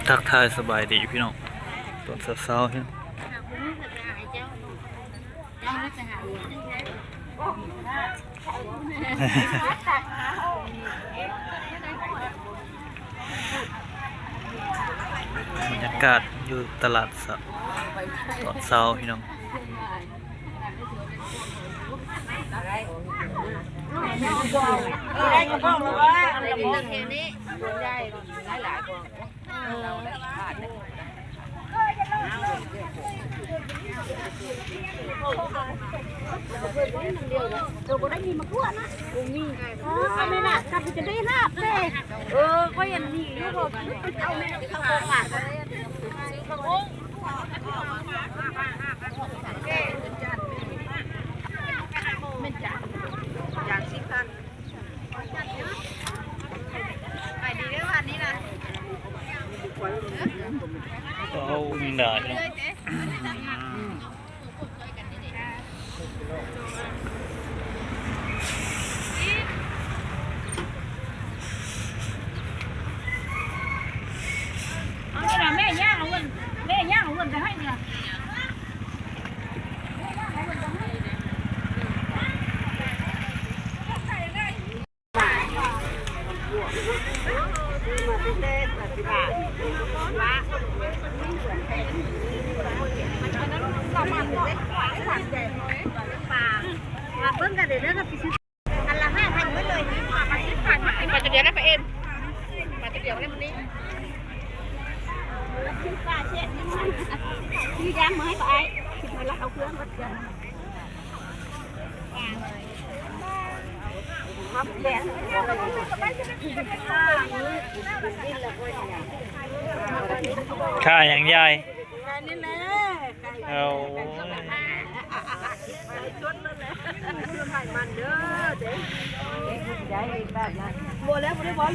ທັກທາຍສະບາຍດີພີ່ນ້ອງ ຕອນເຊົ້າໆ ນີ້ ບັນຍາກາດຢູ່ຕະຫຼາດເຊົ້າ ຕອນເຊົ້າພີ່ນ້ອງ. ເອີ ຂ້ອຍເຫັນມີຢູ່ ບໍ່ກິນເຂົ້າຂອງຫວານ. ເອົາແມງດາເນາະ. ເອົານີ້ລະ ແມ່ຍ່າງເອົາເງິນ ແມ່ຍ່າງເອົາເງິນໄປໃຫ້ນີ້ລະ. ເບິ່ງກັນເດີ ອັນລະຫ້າພັນໝົດເລີຍ. ມາແຕ່ດຽວໄດ້ປະເອັມ ມາແຕ່ດຽວໄດ້ມື້ນີ້. ຊື້ຢາມາໃຫ້ປະອ້າຍ ຊິມາລັກເອົາເຄື່ອງກ່ອນ. ຂ້າຫຍັງຍາຍ? ໄກ່ນີ້ແຫຼະ ໄກ່ ເອົາ ໄກ່ຊົດເລີຍແຫຼະ ໄຂ່ມັນເດີ ບໍ່ແລ້ວ ບໍ່ໄດ້ບໍ່.